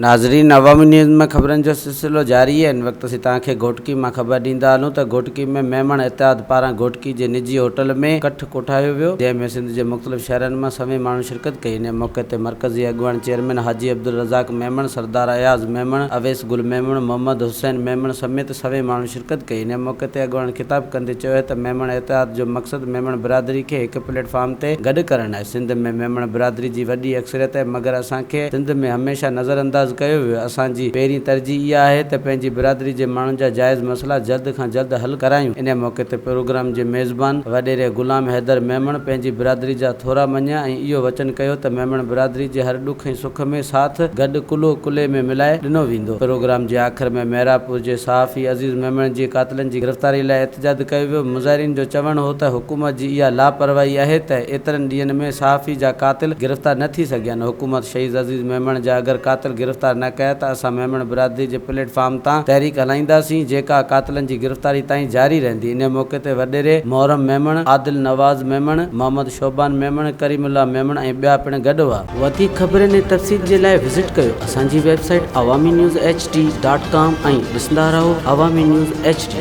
ناظرين عوامي نيوز ۾ خبرن جو سلسلو جاري آهي هن وقت اسين توهان کي گهوٽڪي مان خبر ڏيندا هلون ته گهوٽڪي ۾ ميمڻ اتحاد پاران گهوٽڪي جي نجي هوٽل ۾ ڪٺ ڪوٺايو ويو جنهن ۾ سنڌ جي مختلف شهرن مان سوين ماڻهن شرڪت ڪئي انهي موقعي تي مرڪزي اڳواڻ چيئرمين حاجي عبدالرزاق ميمڻ سردار اياز ميمڻ اويس گل ميمڻ محمد حسين ميمڻ سميت سوين ماڻهن شرڪت ڪئي انهي موقعي تي اڳواڻن خطاب ڪندي چيو ته ميمڻ اتحاد جو مقصد ميمڻ برادري کي هڪ پليٽ فارم تي گڏ ڪرڻ آهي سنڌ ۾ ميمڻ برادري جي وڏي اڪثريت آهي مگر اسان کي سنڌ ۾ هميشه نظر انداز ڪيو ويو اسان جي پهرين ترجيح اها آهي ته پنهنجي برادري جي ماڻهن جا جائز مسئلا جلد کان جلد حل ڪرايون. انهي موقعي تي پروگرام جي ميزبان وڏيري غلام حيدر ميمڻ پنهنجي برادري جا ٿورا مڃيا ۽ اهو وچن ڪيو ته ميمڻ برادري جي هر ڏک ۽ سک ۾ ساٿ گڏ ڪلهو ڪلهي ۾ ملائي ڏنو ويندو. پروگرام جي آخر ۾ محرابپور جي صحافي عزيز ميمڻ جي قاتلن جي گرفتاري لاء احتجاج ڪيو ويو. مظاهرين جو چوڻ هو ته حڪومت جي اها لاپرواهي اهي ته ايترن ڏينهن ۾ صحافي جا قاتل گرفتار نه ٿي سگهيا آهن، حڪومت شهيد عزيز ميمڻ جا اگر قاتل گرفتار نه ڪيا ته اسان ميمڻ برادري جي پليٽ فارم تان تحريڪ هلائينداسين جيڪا قاتلن جي گرفتاري تائين جاري رهندي. انهي موقعي تي وڏيري محرم ميمڻ، عادل نواز ميمڻ، محمد شعبان ميمڻ، ڪريم الله ميمڻ ۽ ٻيا پڻ گڏ هئا. وڌيڪ خبرن ۽ تفصيل جي لاء وزٽ ڪيو اسان جي website Awami news H D dot com ۽ ڏسندا رهو عوامي نيوز ايڇ ڊي.